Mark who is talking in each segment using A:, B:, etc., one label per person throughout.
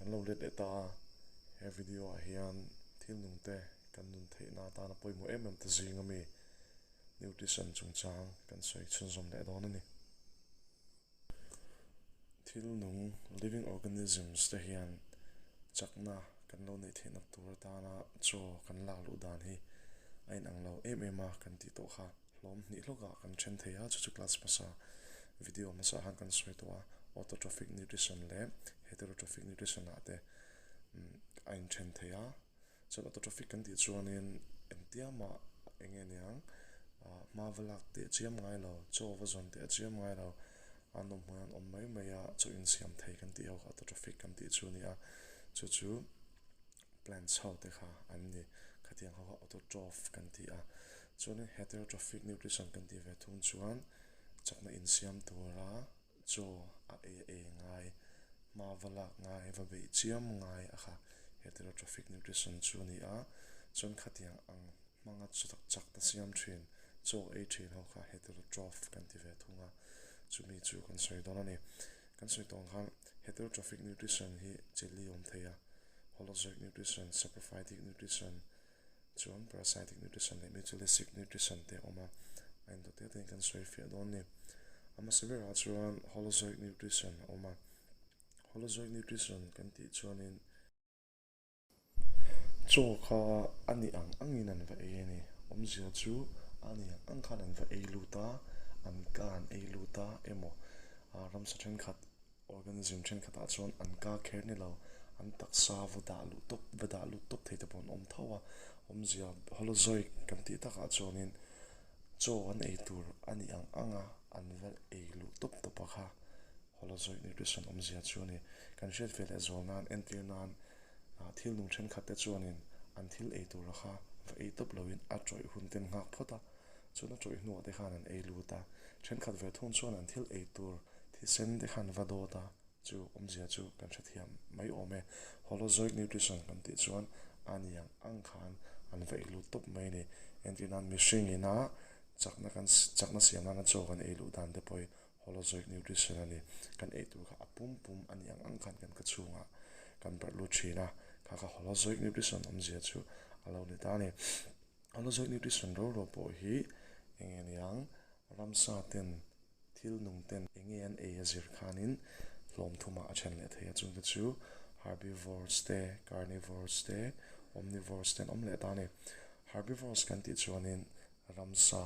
A: Kan lo let leh ta a, he video ah hian thil nung te kan nun theihna atana pawimawh em em te zing ami nutrition chungchang kan sawi chhunzawm leh dawn a ni. Thil nung, living organisms, te hian chakna kan lo neih theihna tur atana chaw kan lak luh dan hi a inang lo em em a kan tih tawh kha. Hlawm hnih hlawkah kan then thei a, chu chu class hmasa video hmasa khan kan sawi tawh a, autotrophic nutrition leh heterotrophic nutrition ah te a inthen thei a, chuan autotrophic kan tih chuanin engtia mah eng nge niang hma va lak teh chiam ngai lo, chaw va zawn teh chiam ngai lo, an awm hmun an awm mai mai a, chaw insiam thei kan tih ho kha autotrophic kan tih chu a ni a, chu chu. Plants ho te kha an ni. Khatiang ho kha autotroph kan ti a. Chuanin heterotrophic nutrition kan tih ve thung chuan chakna insiam tura chaw a ei a ei ngai, hma va lak ngai, va beih chiam ngai a kha heterotrophic nutrition chu a ni a. Chuan khatiang ang hmanga chakna siam thin, chaw ei thin ho kha heterotroph kan ti ve thung a. Chumi chu kan sawi dawn a ni. Kan sawi tawh ang khan heterotrophic nutrition hi chili awm thei a, holozoic nutrition, saprophytic nutrition, chuan parasitic nutrition leh mutualistic nutrition te a awm a, a indawt te tein kan sawi fiah dawn a ni. A hmasa berah chuan holozoic nutrition a awm a, holozoic nutrition kan tih chuanin, Chaw kha a ni ang angin an va ei a ni. Awmzia chu a ni ang ang khan an va ei lut a, an ka an ei lut a emaw ramsa thenkhat, organism thenkhatah chuan an ka kher ni lo, an taksa va dah luh tawp, va dah lut tawp thei te pawh an awm tho a. Awmzia holozoic kan tih takah chuanin chaw an ei tur a ni ang anga an va ei luh tawp tawp a kha. Holozoic nutrition awmzia chu a ni. Kan hriat ve leh zual nan entir nan thil nung thenkhat te chuanin an thil ei tura kha va ei tawp loin a tawih hun ten nghak phawt a, chuan a tawih hnuah te khan an ei lut a. Thenkhat ve thung chuan an thil ei tur thisen te khan va dawt a, chu awmzia chu kan hrethiam mai awm e. Holozoic nutrition kan tih chuan a ni ang ang khan an va ei lut tawp mai a ni. Entir nan mihring ina chakna kan chakna siam nana chaw kan ei luh dan te pawh hi Holozoic nutrition a ni. Kan ei tur kha a pum pum a ni ang ang khan kan ka chhungah kan barh lut thin a, kha kha holozoic nutrition awmzia chu a lo ni ta a ni. Holozoic nutrition ro ro pawh hi eng nge niang ramsa ten thil nung ten eng nge an ei a zir khanin hlawm thumah a then leh thei a, chungte chu herbivores te, carnivores te, omnivores te an awm leh ta a ni. Herbivores kan tih chuanin ramsa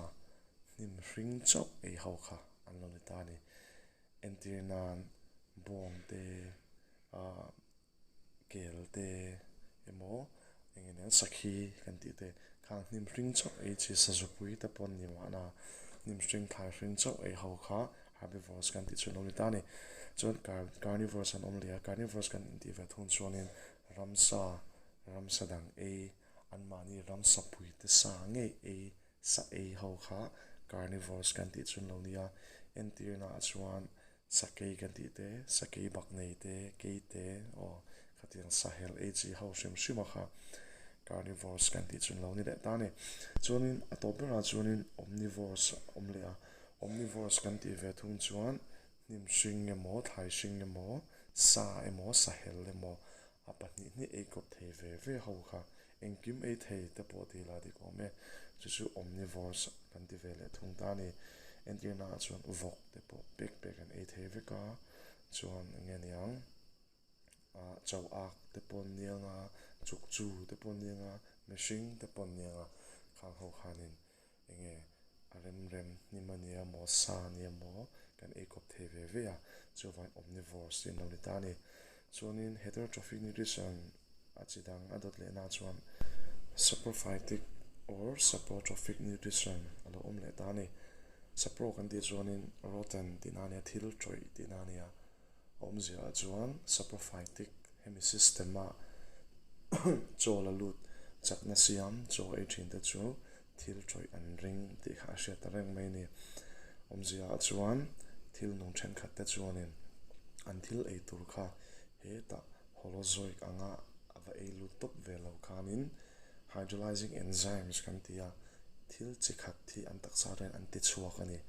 A: Hnim hring chauh ei ho kha an lo ni ta a ni. Entir nan bawng te, ah kel te emaw eng nge nen sakhi kan tih te khang hnim hring chauh ei chi sazupui te pawh an ni mahna hnim hring thlai hring chauh ei ho kha herbivores kan tih chu an lo ni ta a ni. Chuan carnivores an awm leh a, carnivores kan intih ve thung chuanin ramsa, ramsa dang ei, anmahni ramsa pui te sa ngei ei Sa ei ho kha carnivores kan tih chu an lo nia. Entirnaah chuan sakei kan tih te, sakei bak nei te, kei te aw khatiang sahel ei chi ho hrim hrim a kha carnivores kan tih chu an lo ni leh ta a ni. Chuanin a tawp berah chuanin omnivores a awm leh a, omnivores kan tih ve thung chuan hnim hring emaw, thlai hring emaw, sa emaw, sahel emaw a pahnih hnih ei kawp thei ve ve ho kha Engkim ei thei te pawh ti la dik awm e, chu chu omnivores kan ti ve leh thung ta a ni. Entirna ah chuan vawk te pawh pek pek an ei thei vek a, chuan eng nge niang ah chau ak te pawh an niang a, chukchu te pawh an niang a, mihring te pawh an niang a, khang ho khanin Enge a rem rem hnim a nia maw, sa a nia maw kan ei kawp thei ve ve a, chuvangin omnivores tih an lo ni ta a ni. Chuanin heterotrophic nutrition a chi dang a dawt leh na chuan saprophytic or saprotrophic nutrition a lo awm leh ta a ni. Sapro kan tih chuanin rotten tihna a nia, thil tawih tihna a nia. A awmziaah chuan saprophytic hemi system a chaw la lut chakna siam chaw ei thin te chu thil tawih an ring tih kha a hriat ta reng mai a ni. Awmziaah chuan thil nung thenkhat te chuanin an thil ei tur kha hetah holozoic anga a va ei lut tawp ve lo khanin hydrolyzing enzymes kan ti a, thil chi khat hi an taksa reng an ti chhuak a ni.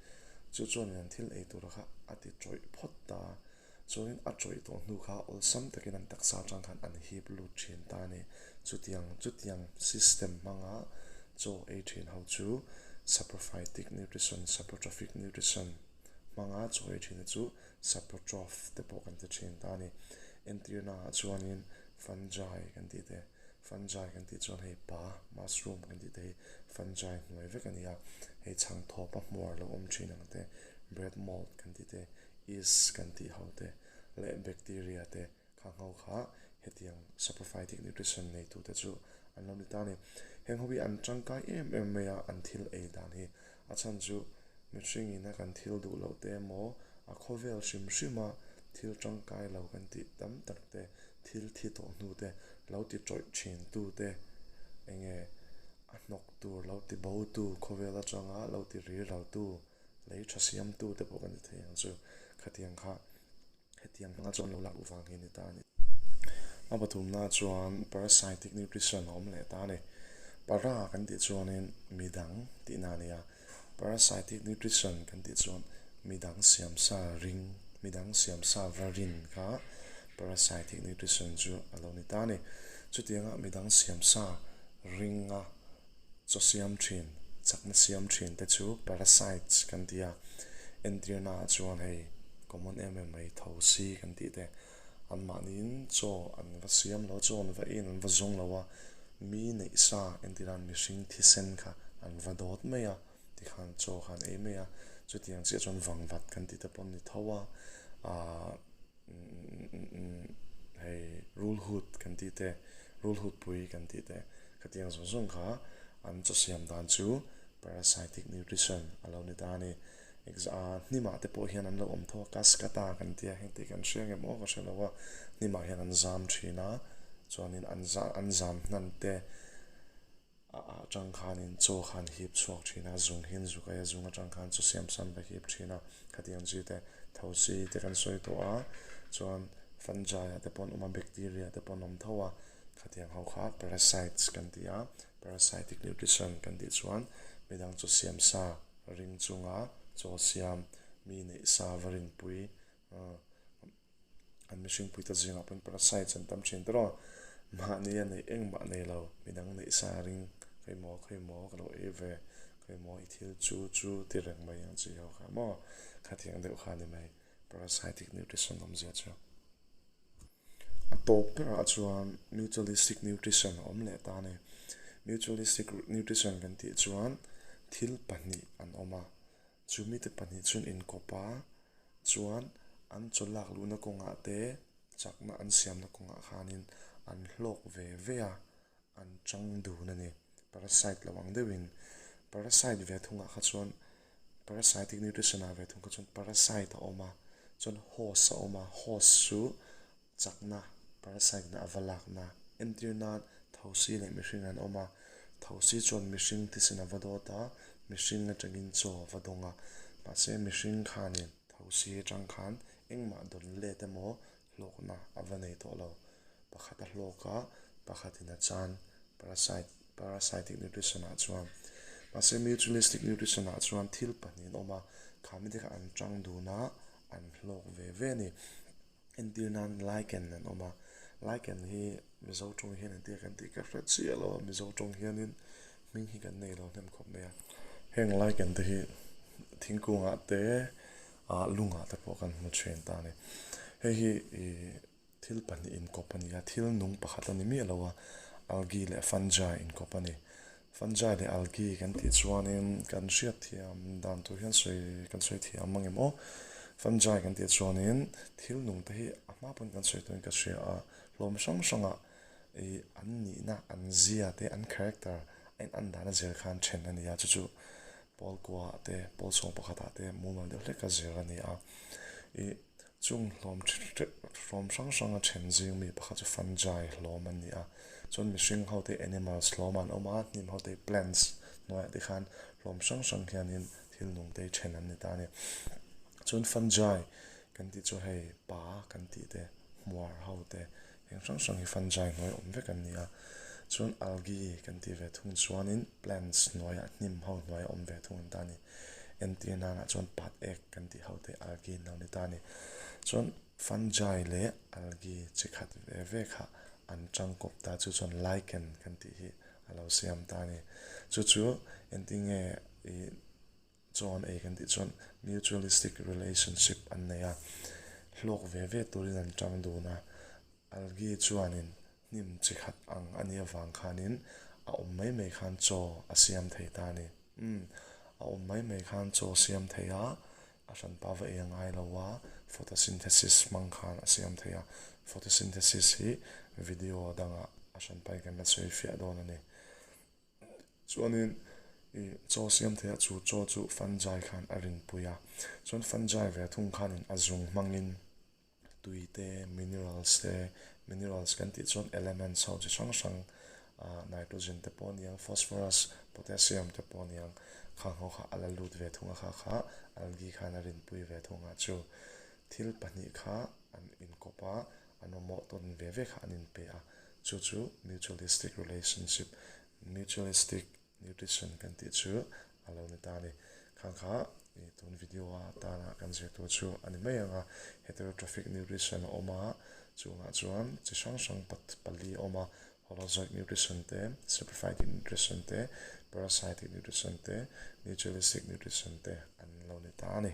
A: Chu chuanin an thil ei tura kha a ti tawih phawt ta. Chuanin a tawih tawh hnu kha awlsam takin an taksa atang khan an hip lut thin ta a ni. Chutiang chutiang system hmanga chaw ei thin ho chu saprophytic nutrition, saprotrophic nutrition hmanga chaw ei thin te chu saprotroph te pawh kan ti thin ta a ni. Entirna ah chuanin fungi kan tih te, fungi kan tih chuan hei pa, mushroom kan tih te hi fungi hnuai vek a ni a, hei chhangthawpa hmuar lo awm thin ang te, bread mold kan tih te, yeast kan tih ho te leh bacteria te kha ngho kha hetiang saprophytic nutrition neitu te chu an lo ni ta a ni. Heng ho hi an tangkai em em mai a, an thil ei dan hi. A chhan chu mihring ina kan thil duh loh te emaw a khawvel hrim hrim a thil tangkai lo kan tih tam tak te, thil thi tawh hnu te lo ti tawih thin tu te enge a hnawk tur lo ti bo tu khawvel atanga lo ti ri ral tu Lei tha siamtu te pawh kan ti thei ang chu. Khatiang kha hetiang hmanga chuan lo lak vang hi a ni ta a ni. A pathumna chuan parasitic nutrition a awm leh ta a ni. Para kan tih chuanin midang tihna a ni a. Parasitic nutrition kan tih chuan midang siamsa ring, midang siamsa va rin kha parasitic nutrition chu a lo ni ta a ni. Chutianga midang siamsa ringa Chaw siam thin, chakna siam thin te chu parasites kan ti a, entirna ah chuan hei common em em mai thosi kan tih te anmahniin chaw an va siam lo, chaw an va en an va zawng lo a, mi neih sa entirna mihring thisen kha an va dawt mai a, tikhan chaw kha an ei mai a, chutiang chiah chuan vangvat kan tih te pawh an ni tho a, aah. Hei rulhut kan tih te, rulhut pui kan tih te khatiang zawng zawng kha an chaw siam dan chu parasitic nutrition a lo ni ta a ni. Hnimah te pawh hian an lo awm tho a, kaskata kan tia heng tih kan hria ngem aw ka hre lo a, hnimah hian an zam thin a, chuanin an an zam hnan te A atang khanin chaw khan hip chhuak thin a, zung hian zuk aia zung atang khan chaw siam sam va hip thin a, khatiang chi te thosi te kan sawi tawh a, chuan fungi ah te pawh an awm a, bacteria te pawh an awm tho a, khatiang ho kha parasites kan ti a, parasitic nutrition kan tih chuan midang chaw siam sa ring chunga chaw siam mi neih sa va rinpui An mihring puite zingah pawn parasites an tam thin tawh a, mahni a neih engmah nei lo, midang neih sa ring, khawi maw khawi maw ka lo ei ve, khawi maw i thil chu chu ti reng mai ang chi ho kha maw, khatiang deuh kha a ni mai parasitic nutrition awmzia chu. A tawp berah chuan mutualistic nutrition a awm leh ta a ni. Mutualistic nutrition kan tih chuan thil pahnih an awm a, chu mite pahnih chuan inkawp a, Chuan an chaw lak luhna kawngah te chakna an siamna kawngah khanin an hlawk ve ve a, an chang dun a ni. Parasite lo ang deuhin. Parasite ve thungah kha chuan parasitic nutrition ah ve thung kha chuan parasite a awm a, chuan host a awm a, host chu chakna parasite in a va lakna entir nan thosi leh mihring an awm a, thosi chuan mihring thisen a va dawt a, mihring atangin chaw a va dawng a, mahse mihring khanin thosi atang khan engmah dawn let emaw hlawkna a va nei tawh lo, pakhat a hlawk a, pakhatin a chan parasite parasitic nutrition ah chuan mahse mutualistic nutrition ah chuan thil pahnih an awm a, khami te kha an tang dun a, an hlawk ve ve a ni. Entir nan lichen an awm a, lichen hi Mizo tawng hian engtia kan tih ka hre chiah lo a, Mizo tawng hianin hming hi kan nei lo hnem khawp mai a. Heng lichen te hi thingkungah te ah lungah te pawh kan hmu thin ta a ni. Hei hi ih thil pahnih inkawp a ni a, thil nung pakhat a ni miah lo a, algae leh fungi inkawp a ni. Fungi leh algae kan tih chuanin kan hriat thiam dan tur hian sawi kan sawi thiam ang em aw. Fungi kan tih chuanin thil nung te hi a hma pawn kan sawi turin ka hria a, hlawm hrang hrangah ih an nihna an zia te an character a in an dan a zir khan then a ni a, chu chu pawl kua ah te pawl chhawng pakhat ah te mumal deuh hlek a zir a ni a. Ih Chung hlawm hlawm hrang hrang a then zing mi pakhat chu fungi hlawm an ni a, chuan mihring ho te animals hlawm an awm a, hnim ho te plants hnuaiah te khan hlawm hrang hrang hianin thil nung te then an ni ta a ni. Chuan fungi kan tih chu hei pa kan tih te hmuar ho te heng hrang hrang hi fungi hnuai awm vek an ni a, chuan algae kan tih ve thung chuanin plants hnuaiah hnim ho hnuai a awm ve thung an ta a ni. Entir nanah chuan pat ek kan tih ho te algae an lo ni ta a ni. Chuan. Fungi leh algae chi khat ve ve kha an tangkawp ta chu chuan lichen kan tih hi a lo siam ta a ni. Chu chu engtin nge ih chaw an ei kan tih chuan mutualistic relationship an nei a, hlawk ve ve turin an tang dun a. Algae chuanin hnim chi khat ang a nih avang khanin a awm mai mai khan chaw a siam thei ta a ni. Umm, a awm mai mai khan chaw siam thei a, a hranpa va ei a ngai lo a, photosynthesis hmang khan a siam thei a. Photosynthesis hi video dangah a hranpa in kan la sawi fiah dawn a ni. Chuanin ih chaw siam thei a, chu chaw chu fungi khan a rinpui a. Chuan fungi ve thung khanin a zung hmangin. Tui te, minerals te, minerals kan tih chuan elements ho chi hrang hrang ah nitrogen te pawh a niang, phosphorus, potassium te pawh a niang, khang ho kha a la lut ve thung a kha kha algae khan a rinpui ve thung a chu thil pahnih kha an inkawp a, an mamawh tawn ve ve kha an inpe a, chu chu mutualistic relationship, mutualistic Nutrition kan tih chu a lo ni ta a ni. Khang kha i tun video a tana kan zir tur chu a ni mai ang a. Heterotrophic nutrition a awm a, chungah chuan chi hrang hrang pali a awm a, holozoic nutrition te, saprophytic nutrition te, parasitic nutrition te, mutualistic nutrition te an lo ni ta a ni.